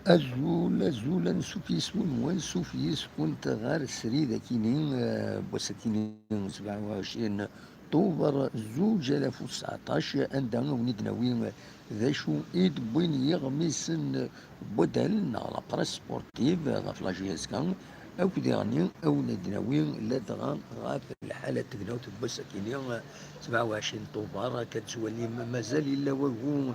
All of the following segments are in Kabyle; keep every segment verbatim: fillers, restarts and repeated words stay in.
Azul, azul, ansuf yis-wen, wansuf yis-went ɣer srid akini, eh, n wass akini, sebɛa u ɛecrin Tubeṛ zuǧ alaf u tseɛṭac, anda a wen-id-nawi d acu i d-wwin yiɣmisen n waddal neɣ la presse sportive ɣef la J S K, akked diɣen a wen-id-nawi ladɣa ɣef lḥala n tegnawt n wass akini, sebɛa u ɛecrin Tubeṛ. Akka d-tettwalim, mazal yella wagu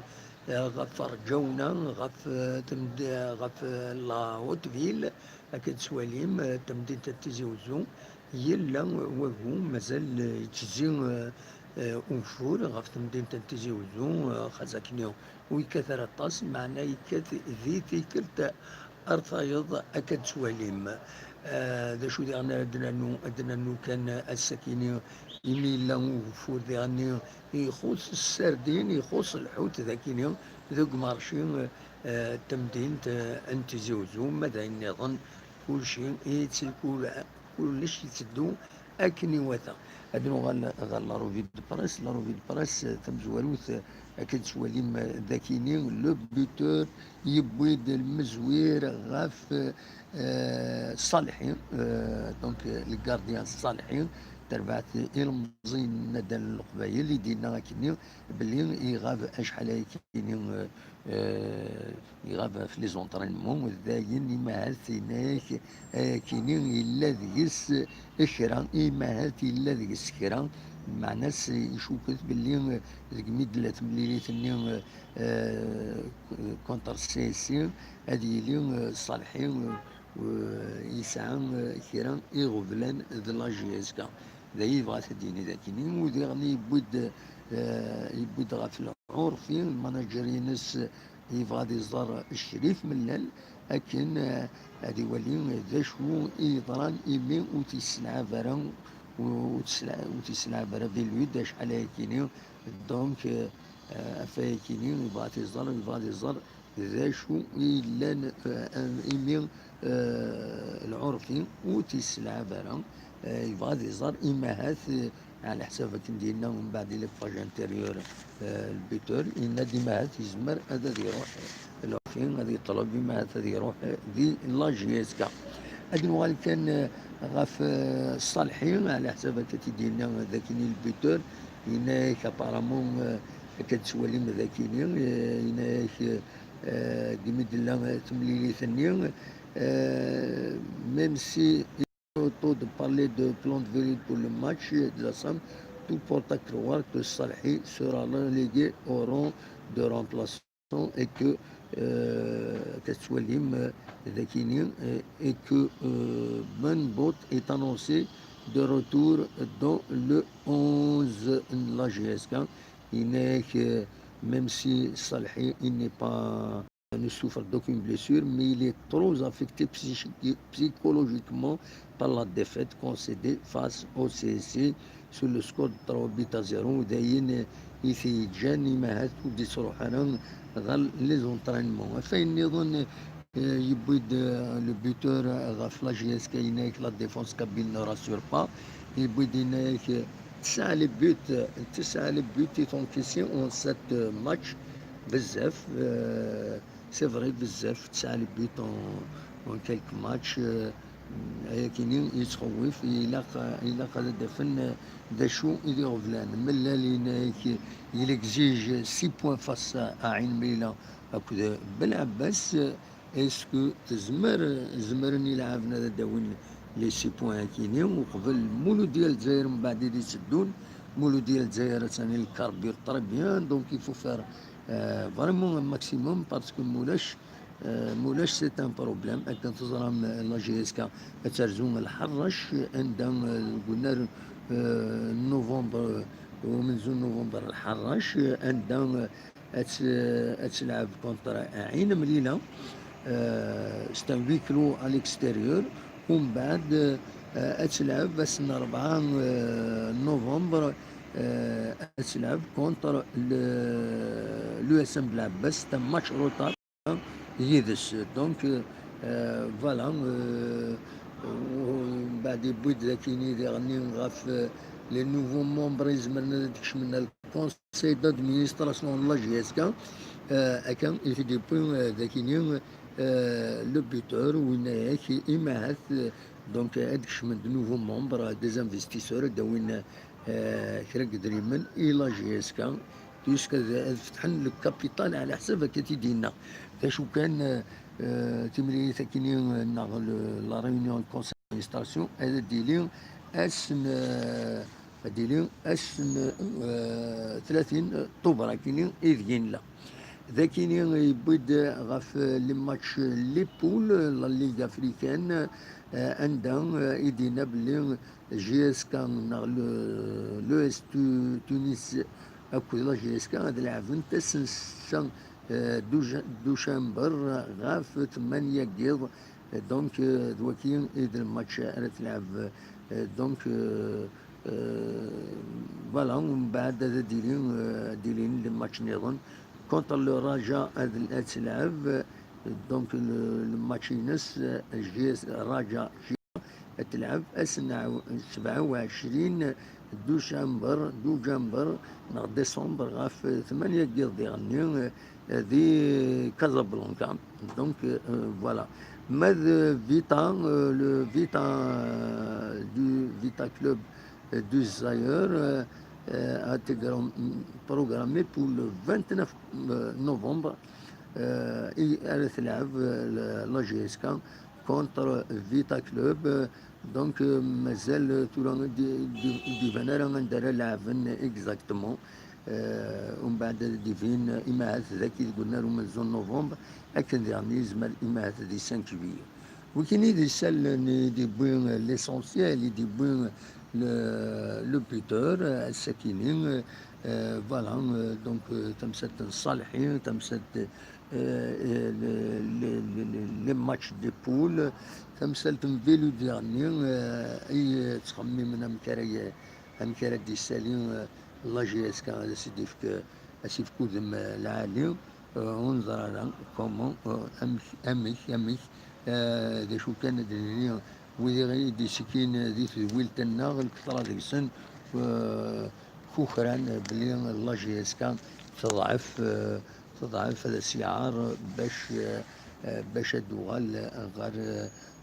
eh, ɣef rǧawna, ɣef, eh, temd-, eh, ɣef, eh, la Haute-Ville, akken tettwalim, eh, tamdint n Tizi Uzzu, yella wagu mazal, eh, yettezzi, eh, eh, ugeffur ɣef temdint n Tizi Uzzu, eh, xas akken ur yekkat ara aṭas, meɛna yekkat di tikkelt ar tayeḍ, akka d-tettwalim. Eh, d acu diɣen ara d-nernu? Ad d-nernu kan ass-akini, imi yella ugeffur diɣen ixuṣ ssardin, ixuṣ lḥut dagini deg umarci, eh, n temdint, eh, n Tizi Uzzu, ma d ayen nniḍen, kulci yettl-, kul-, kullec yetteddu akken iwata. Ad nuɣal ɣer la revue de presse. La revue de presse, eh, tamezwarut, eh, akken tettwalim, eh, dagini, le buteur yewwi-d lmezwir ɣef, eh, Ṣalḥi, eh, donc, eh, le gardien Ṣalḥi, terbaɛt ilemẓiyen n Nadal n Leqbayel, i d-yenna akkenni belli iɣab acḥal ayakini, eh, eh, iɣab ɣef les entraînements, dayen imahat yenna-ak ayakini yella deg-s kra, imahat yella deg-s kra, meɛna-s icukket belli, eh, deg mi d-tella temlilit-nni, eh, eh, contre C S C, ad yili, eh, Ṣalḥi, eh, eh, yesɛa, eh, kra iɣeblan d la J S K. D aya yebɣa ad d-yini dagini, u diɣen yewwi-d, eh, yewwi-d ɣef Lɛurfi, lmanager-ines, yebɣa ad iẓer Crif Mellal, akken, eh, ad iwali d acu i yeḍran imi ur t-yesselɛab ara, ur t-yesselɛab ara Bellude acḥal ayakini. Donc, eh, ɣef wayakini, yebɣa ad t-iẓer, yebɣa ad iẓer d acu i yellan, eh, imi, eh, Lɛurfi ur t-yesselɛab ara, eh, yebɣa ad iẓer imahat, eh, ɛla ḥsab akken d-yenna mbeɛd di la page intérieure, eh, le buteur, yenna-d imahat yezmer ad, ad iruḥ Lɛurfi, ad yeṭleb imahat ad iruḥ di la J S K. Ad nuɣal kan, eh, ɣef, eh, Ṣalḥi, ɛla ḥsab akka t-id-yenna d akken i le buteur, yenna-ak apparemment, eh, akka d-tettwalim d akini, eh, yenna-ak, eh, deg mi d-tella temlilit-nni, eh, même si il est trop tôt de parler de plan de Bellude pour le match de la Somme, tout porte à croire que Salhi sera relégué au rang de remplaçant et que, euh, Katsoualim, euh, Dakini, euh, et que, euh, Benbot est annoncé de retour dans le onze de la J S K. Il n'est que, même si Salhi, il n'est pas, ne souffre d'aucune blessure, mais il est trop affecté psychi-, psychologiquement par la défaite concédée face au C S C sur le score de trois buts à zéro. Dayen, i t-yeǧǧan imahat ur d-yettruḥ ara ɣer les entraînements. Ɣef wayen nniḍen, eh, yewwi-d, eh, le buteur ɣef la J S K, yenna-ak la défense kabyle ne rassure pas. Yewwi-d yenna-ak, eh, tesɛa les buts, tesɛa les buts est encaissés en sept matchs. Bezzaf, eh, c'est vrai, bezzaf, tesɛa les buts en, en quelques matchs, eh, ayakini yettxewwif, ilaq, ilaq ad d-afen, eh, d acu i d iɣeblan. Mellal yenna-ak, il exige six points face à Ain Melilla akked Belɛebbas. Est-ce que tezmer, zemren ilɛaben ad d-awin les six points akini uqbel Muludya Lezzayer mbeɛd i d-itteddun? Muludya Lezzayer attan il carbure très bien, donc il faut faire, euh, vraiment un maximum parce que mulac, euh, mulac c'est un problème. Akken teẓram, euh, la J S K ad terzu lḥerrac anda, euh, deg unnar, euh, novembre, euh, umenzu n novembre lḥerrac, euh, anda, euh, ad t-, ad telɛeb contre Ain Melilla. Euh, c'est un huis clos à l'extérieur. Umbeɛd, euh, ad telɛeb ass n rebɛa, euh, novembre, euh, ad telɛeb contre le, l'U S M Belɛebbas. C'est un match retard yid-s. Donc, euh, voilà, euh, umbeɛd yewwi-d dakini diɣen ɣef, euh, les nouveaux membres izemren ad d-kecmen al conseil d'administration n la J S K. Euh, akken i t-id-yewwi, euh, dakini, euh, le buteur, winna-yak, imahat, euh, donc, ad d-kecmen de nouveaux membres, euh, des investisseurs, ad d-awin, euh, kra n yedrimen i la J S K, puisque ad, ad fetḥen le capital ɛla ḥsab akka i d-yenna. D acu kan, euh, euh, timlilit akini, euh, neɣ le, la réunion de conseil d'administration, ad d-tili ass n, euh, ad d-tili ass n, euh, tlatin Tubeṛ akini i d-yenna. D akini yewwi-d ɣef les matchs, les poules, la Ligue africaine, euh, anda, euh, i d-yenna belli J S K neɣ le, l'E S Tu-, Tunis akked la J S K ad lɛebent ass n ssetta, euh, duja-, ducember ɣef tmanya n yiḍ. Donc, euh, d waki i d lmatch ara tleɛb. Euh, donc, euh, euh, voilà, umbeɛd ad d-ilin, euh, ad d-ilin lmatch nniḍen. Contre le Raja ad, ad tleɛb. Donc, le, lmatch-ines, euh, J S Raja ad tleɛb ass n sebɛa u ɛecrin ducember, ducember neɣ décembre ɣef tmanya n yiḍ diɣenni, euh, di Casablanca. Donc, euh, voilà. Ma d Vita, euh, le Vita, euh, du Vita Club, euh, du Zaïre, euh, euh, a été gram-, programmé pour le vingt-neuf, euh, novembre. Euh, i ara tleɛb, euh, la, la J S K contre Vita Club. Euh, donc, euh, mazal, euh, tura di, di, d-iban ara anda ara leɛben exactement. Euh, umbeɛd ad d-ibin, euh, imahat dagi deg unnar umenzu n novembre, akken diɣen yezmer imahat di cinq juillet. Wikini d isalen i d-iwwi, euh, l'essentiel, i d-iwwi, euh, le, le buteur, euh, ass-akini, euh, euh, voilà, euh, donc, euh, tamsalt n Ṣalḥi, tamsalt, euh, euh, le, le, le, le, les matchs des poules, tamsalt n Velu Dernier, euh, i, euh, ttxemmimen amek ara y-, amek ara d-isali, euh, la J S K, ad as-d-ifk, ad as-ifk udem, euh, lɛali. Euh, ur neẓri ara comment, euh, amek, amek, amek, euh, d acu kan ad d-nini, wid i d-isekkin di tedwilt-nneɣ, lketṛa deg-sen, euh, kukran belli la J S K teḍɛef, euh, teḍɛef, ad as-iɛer bac, euh, euh, bac ad d-tuɣal ɣer,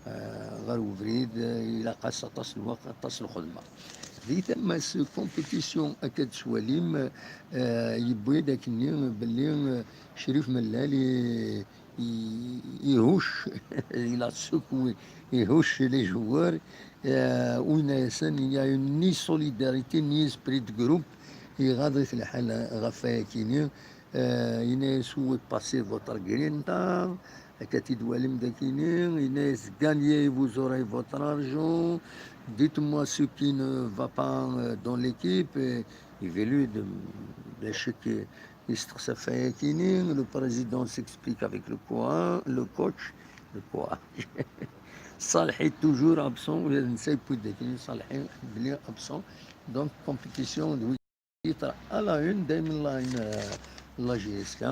euh, ɣer ubrid, euh, ilaq-as aṭas n lweqt, aṭas n lxedma. Di tama-s, compétition akka d-twalim, euh, yewwi-d akkenni belli, euh, Crif Mellal i, i, ihucc, il a secoué, ihucc les joueurs, euh, u yenna-yasen, il y a une ni solidarité, ni esprit de groupe, iɣaḍ-it lḥal ɣef wayakini. Euh, yenna-yas, où est passé votre grinta? Akka t-id-twalim dakini, yenna-yas, gagnez, vous aurez votre argent. Dites-moi ce qui ne va pas, euh, dans l'équipe. Et il veut lui de, de ce que Yesteqsa ɣef wayakini, le président s'explique avec le coa-, le coach, le coach. Ṣalḥi toujours absent, ula d netta yewwi-d akkin Ṣalḥi belli absent. Donc, compétition de huit titres à la une, daymen la une, euh, la J S K,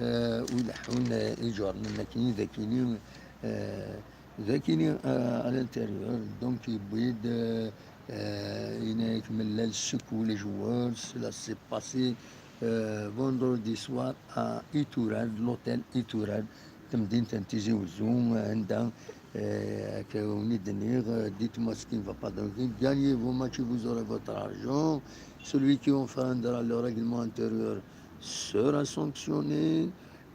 euh, u ileḥḥun, euh, iǧurnen akkin, d akkin, euh, d akkin, euh, à l'intérieur. Donc, yewwi-d, euh, euh, yenna-yak Mellal secoue les joueurs, cela s'est passé euh, vendredi soir à Iturad, l'hôtel Iturad, temdint n Tizi Uzzu, anda, euh, akka wen-d-nniɣ, euh, dites-moi ce qui ne va pas dans le game, gagnez vos matchs et vous aurez votre argent, celui qui enfreindra le règlement intérieur sera sanctionné.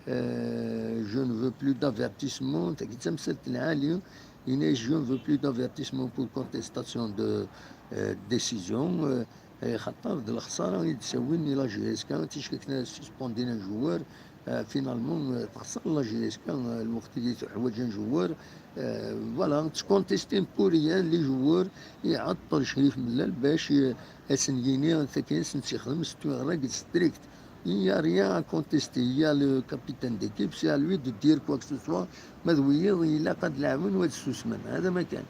Euh, je ne veux plus d'avertissement. Tagi d tamsalt lɛali. Yenna-yas, je ne veux plus d'avertissement pour contestation de, euh, décision. Euh, Axaṭer d lexṣara i d-ssawin i la J S K, ticki akken ad suspendin un joueur, euh, finalement, euh, texṣer la J S K, euh, lweqt i d-teḥwaǧ un joueur, euh, voilà, ttcontestin pour rien les joueurs, iɛeṭṭel Crif Mellal bac, euh, ad sen-yini akken ad sen-tt-yexdem, c'est une règle stricte. Il n'y a rien à contester. Il y a le capitaine d'équipe, c'est à lui de dire quoi que ce soit. Ma d wiyiḍ, ilaq ad leɛben u ad susmen. Hada ma kan.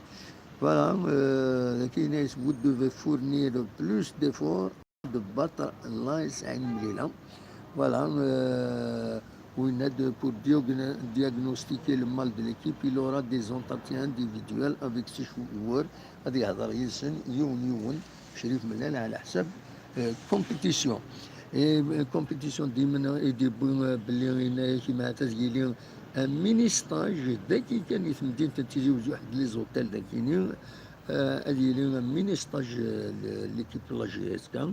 Voilà, euh, dagi yenna-yas, vous devez fournir plus d'efforts de battre l'A S Ɛin Mlila. Voilà, euh, u yenna-d, pour diagno-, diagnostiquer le mal de l'équipe, il aura des entretiens individuels avec ces joueurs. Ad yehder yid-sen yiwen yiwen, Crif Mellal, ɛla ḥsab, euh, compétition. Et compétition dima i d-yewwi belli yenna-yak, imeɛta ad yili un mini stage dagi kan i temdint n Tizi Wezzu, ḥedd les hôtels dagini, ad yili un mini stage l'équipe n la J S K.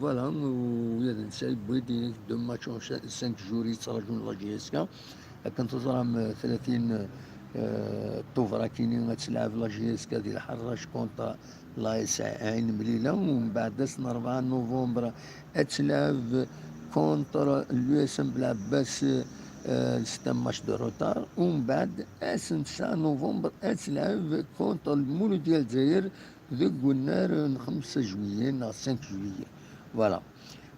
Voilà, u yad netta yewwi-d deux matchs en cinq jours yettraǧun la J S K. Akken teẓram, tlatin Tubeṛ akini ad telɛeb la J S K di Lḥerrac contre l'A S Ain Mlila, u mbeɛd ass n rebɛa novembre ad telɛeb contre l'U S M Belɛebbas, c'est un match de retard, u mbeɛd ass n tesɛa novembre ad telɛeb contre Lmuludya Lezzayer deg unnar n xemsa juillet neɣ cinq juillet. Voilà.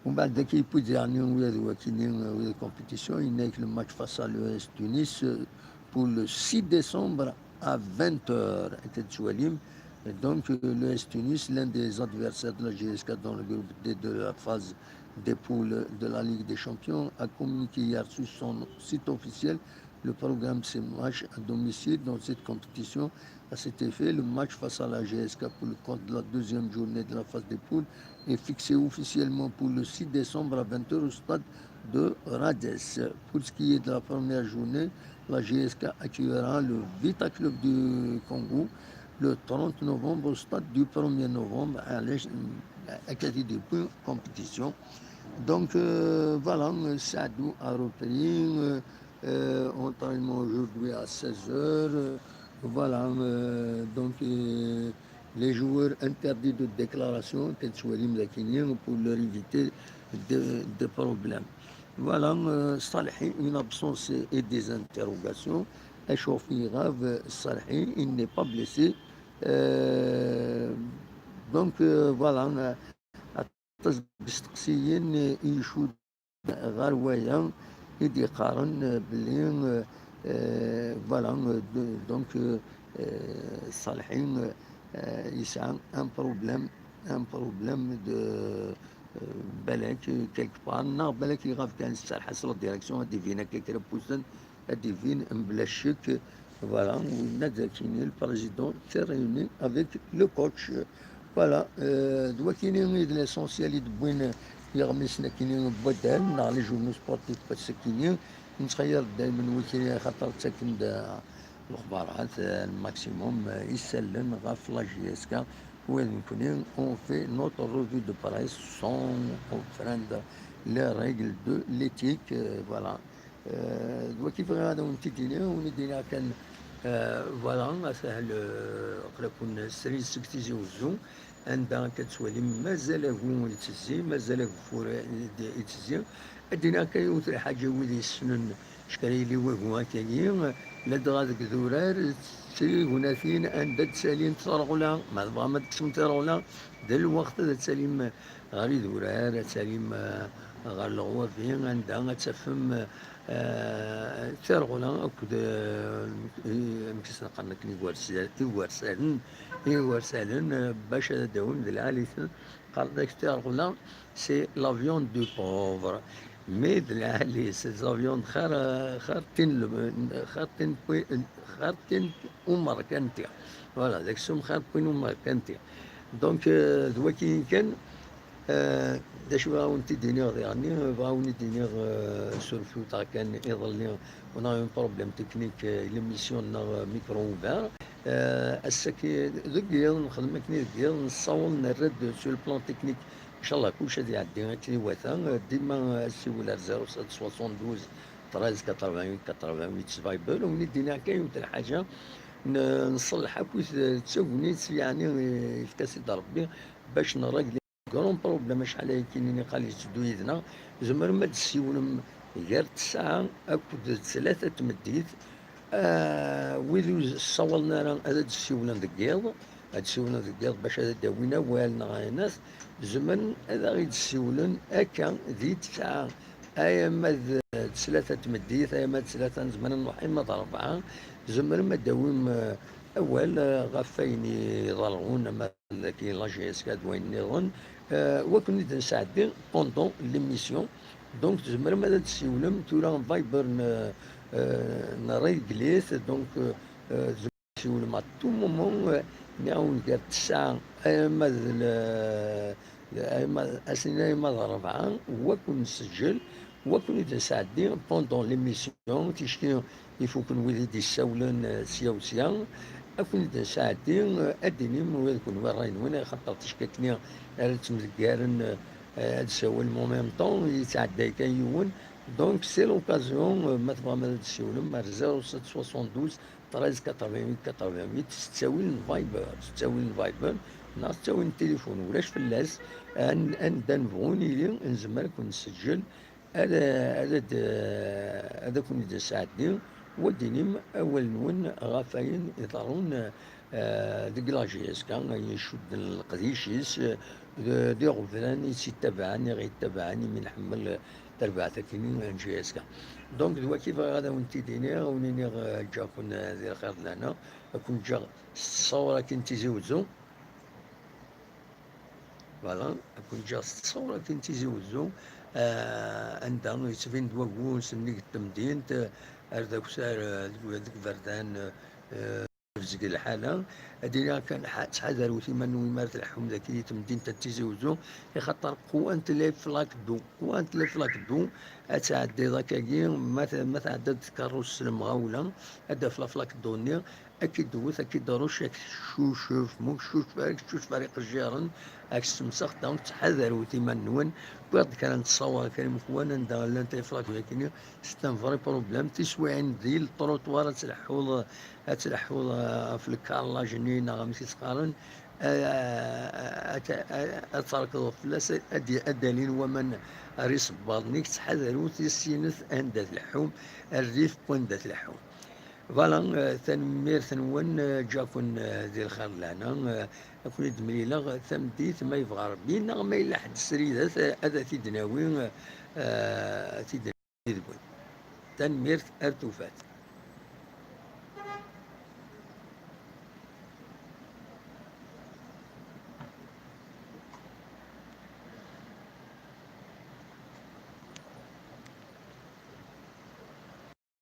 U mbeɛd daki yewwi-d yeɛni ula d wakini, ula d compétition, yenna-yak le match face à l'U S Tunis pour le six décembre à vingt heures. Donc, euh, l'U S Tunis, l'un des adversaires de la J S K dans le groupe D de la phase des poules de la Ligue des Champions, a communiqué hier sur son site officiel le programme de ces matchs à domicile dans cette compétition. À cet effet, le match face à la J S K pour le compte de la deuxième journée de la phase des poules est fixé officiellement pour le six décembre à vingt heures au stade de Radès. Pour ce qui est de la première journée, la J S K accueillera le Vita Club du Congo le trente novembre au stade du premier novembre à l'Acadie de compétition. Donc, euh, voilà, Sadou a repris, euh, euh, entraînement aujourd'hui à seize heures. Euh, voilà, euh, donc, euh, les joueurs interdits de déclaration, pour leur éviter de, de problèmes. Voilà, euh, Salhi, une absence et des interrogations. Échauffé grave, Salhi, il n'est pas blessé. Euh, donc, euh, voilà, euh, aṭas n yisteqsiyen i icudden ɣer waya i d-yeqqaren belli, euh, voilà, euh, donc, euh, Salhi, euh, yesɛa un problème, un problème de, euh, balak, quelque part, neɣ balak iɣab kan, serreḥ-as la direction, ad d-ibin akka kra n wussan, ad d-ibin mebla ccek. Voilà, u yenna-d akini le président s'est réuni avec le coach. Voilà, euh, d wakini i d l'essentiel i d-wwin yiɣmisen akini n waddal, neɣ les journaux sportifs ass-akini, nettxayal daymen wakini, axaṭer ttaken-d, euh, lexbarat, euh, maximum, euh, isallen ɣef la J S K, u nekkni, on fait notre revue de presse sans enfreindre les règles de l'éthique, euh, voilà. Euh, d waki bɣiɣ ad awen-t-id-iniɣ, ad awen-id-iniɣ kan, euh, voilà, asahel, euh, aql-aken srid seg Tizi Wezzu, anda akka tettwalim mazal agu yettezzi, mazal ageffur yettezzi. Ad d-iniɣ akka yiwet n lḥaǧa, wid yessnen cekra yili wagu akkagi, ladɣa deg idurar, d tignatin anda d-ttalint tirɣula, ma tebɣam ad tekksem tirɣula, d lweqt ad talim ɣer idurar, ad talim, eh, ɣer leɣwabi, anda ad tafem, eh, tirɣula akked, eh, i-, amek i sen-qqaren akken, igersa-, igersalen, igersalen, eh, bac ad d-awim d lɛali-ten. Qqaren-ak tirɣula, c'est la viande du pauvre. Mais d lɛali, c'est la viande xir, eh, xir tin, xir tin, xir tin umerkanti. Voilà, d aksum xir tin umerkanti. Donc, euh, d waki kan, euh, d acu bɣiɣ ad wen-t-id-iniɣ diɣenni, bɣiɣ ad wen-id-iniɣ, euh, surfut kan iḍelli, on a eu un problème technique, euh, l'émission-nneɣ, euh, micro ouvert. Euh, ass-agi deg yiḍ, nexdem akken deg yiḍ, nessaweḍ, nerra-d sur le plan technique. Inchallah, kullec ad iɛeddi akken iwata. Euh, dima, euh, assiwel ar zéro sept soixante-douze treize quatre-vingt-huit quatre-vingt-huit s Viber, ur wen-id-iniɣ kan yiwet n lḥaǧa, n-, nṣelleḥ akkit d tagnit, yeɛni, yefka-tt-id Rebbi, bac nragli grand problème, acḥal ayagi i niqal yetteddu yid-neɣ. Tzemrem ad d-tessiwlem gar tesɛa akked tlata n tmeddit. Ah, wid ur ssawalen ara ad d-ssiwlen deg yiḍ, ad d-ssiwlen deg yiḍ bac ad d-awin awal neɣ ayen-at, zemren ad aɣ-d-ssiwlen akka di tesɛa, ay ama d, d tlata n tmeddit, ay ama d tlata, nezmer ad nruḥ ima d rebɛa. Tzemrem ad d-awim, eh, awal, eh, ɣef wayen iḍerrun, ama d la J S K d wayen nniḍen, eh, wakken i d-nesɛeddi pendant l'émission. Donc, tzemrem ad d-tessiwlem tura Viber n, eh, n Réglis, donc, eh, eh, tessiwlem à tout moment, eh, nniɣ-awen gar tesɛa arma d le, Ass-nni ayma d ṛṛebɛa, wa kun-nseǧǧel, wa kun-id-nesɛeddi pendant l'émission, ticki ifuken wid i d-issawlen sya u sya, ad kun-id-nesɛeddi, ad d-inim wid kun wi ṛṛay-nwen, axaṭer ticki akkenni ara ttemdeggaren, ad d-sawlen en même temps, yettɛedday kan yiwen. Donc c'est l'occasion, ma tebɣam ad d-tessiwlem ar zéro sept soixante-douze treize quatre-vingt-huit quatre-vingt-huit, s ttawil n Viber, s ttawil n Viber, neɣ s ttawil n tilifun, ulac fell-as, anda nebɣu nili, nezmer ad kun-nseǧǧel, ad, ad, ad, ad kun-id-nesɛeddi, wa d-inim awal-nwen ɣef wayen iḍerrun, eh, deg la J S K, ayen icudden leqdic-is, eh, d, d iɣeblan i tt-ittabaɛen, i ɣ-ittabaɛen, imi nḥemmel tarbaɛt akkenni n J S K. Donc, d waki bɣiɣ ad awen-t-id-iniɣ, ad wen-iniɣ, eh, ǧǧaɣ-ken, eh, di lxir d lehna, ad ken-ǧǧeɣ s ttṣawra akkin n Tizi Wezzu. Voilà, ad ken-ǧǧeɣ s ttṣawra akkin n Tizi Wezzu, eh, anda yettbin-d waggu sennig n temdint, eh, ar d akessar, eh, deg, deg iberdan, eh, tebzeg lḥala. Ad iniɣ kan, ttḥadarut iman-nwen mi ara tleḥḥum dagi di temdint n Tizi Wezzu, ixaṭer qwant les flaques d'eau, qwant les flaques d'eau, ad tɛeddiḍ akkagi, ma t-, ma tɛeddaḍ tkerrust s lemɣawla, ad d-taf la flaque d'eau-nni, ad k-id-tewwet, ad k-id-tṛucc, ad k-teccucef, ma ur k-teccucef ara, ad k-teccucef ar iqejjiren, ad k-tessemsex. Donc, ttḥadarut iman-nwen, wwiɣ-d kra n ttṣawar, kra n yimekwan anda llant les flaques d'eau-agi, c'est un vrai problème. Tiswiɛin di le trottoir ad tleḥḥuḍ, ad tleḥḥuḍ, eh, ɣef le carrelage-nni neɣ amek i s-qqaren, eh, ad, ad, ad terkḍeḍ fell-as, ad d-, ad d-alin waman ar isebbaḍen-ik. Ttḥadarut, issinet anda tleḥḥum, rrif n wanda tleḥḥum. Voilà, eh, tanemmirt-nwen, eh, ǧǧaɣ-ken, eh, di lxir d lehna, eh, ad ken-id-mlileɣ tameddit ma yebɣa Rebbi, neɣ ma yella ḥedd srid, eh, ad t-id-nawi, eh, ad t-id-nawi deg-wen. Tanemmirt, ar tufat.